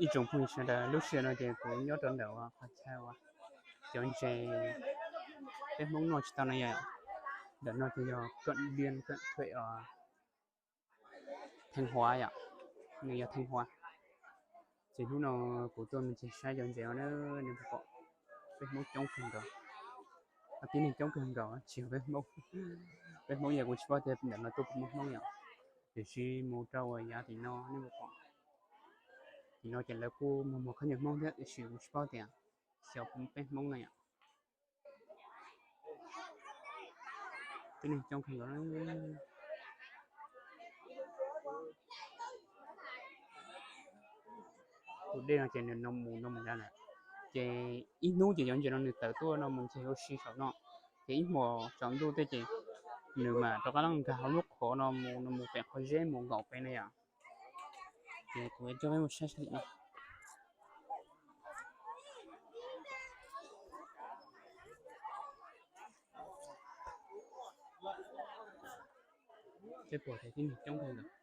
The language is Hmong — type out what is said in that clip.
Ib tsoom phooj ywg sawv daws, lub sij hawm no ces kuv nyob rau ntawm qhov chaw uas cov ntses peb Hmoob noj tsis tau no yom. Ntawm no ces yog Cận Biên, Cận Thủy, Thanh Hóa yom, nws yog Thanh Hóa. Ces hnub no kuv tuaj me ntsis saib cov ntses no na, nej puas pom, peb Hmoob coob kawg nkaus, tib neeg coob kawg nkaus tsis yog peb Hmoob. Peb Hmoob ces kuv tsis paub tias ntawm no tuaj puas muaj Hmoob yom, tiam sis mus rau uas yav tim no nej puas pom, tim no ces lawv kuj muag muag khaub ncaws Hmoob thiab tiam sis kuv tsis paub tias xyov puas muaj peb Hmoob no yom. Tib neeg coob kawg nkaus. Tus dej no ces nws no mus no mus nrad lawm, ces ib hnub ces cov ntses no nws tawm tuaj no mus ncig ua si saum no, ces ib hmos tsaus ntuj tej ces nws mam rov qab nkag hauv lub qhov no mus, no mus pem qhov zeb mus nkaum pem no yom. Ces kuv coj peb mus saib sab tim no. Peb puas tib neeg coob kawg nkaus.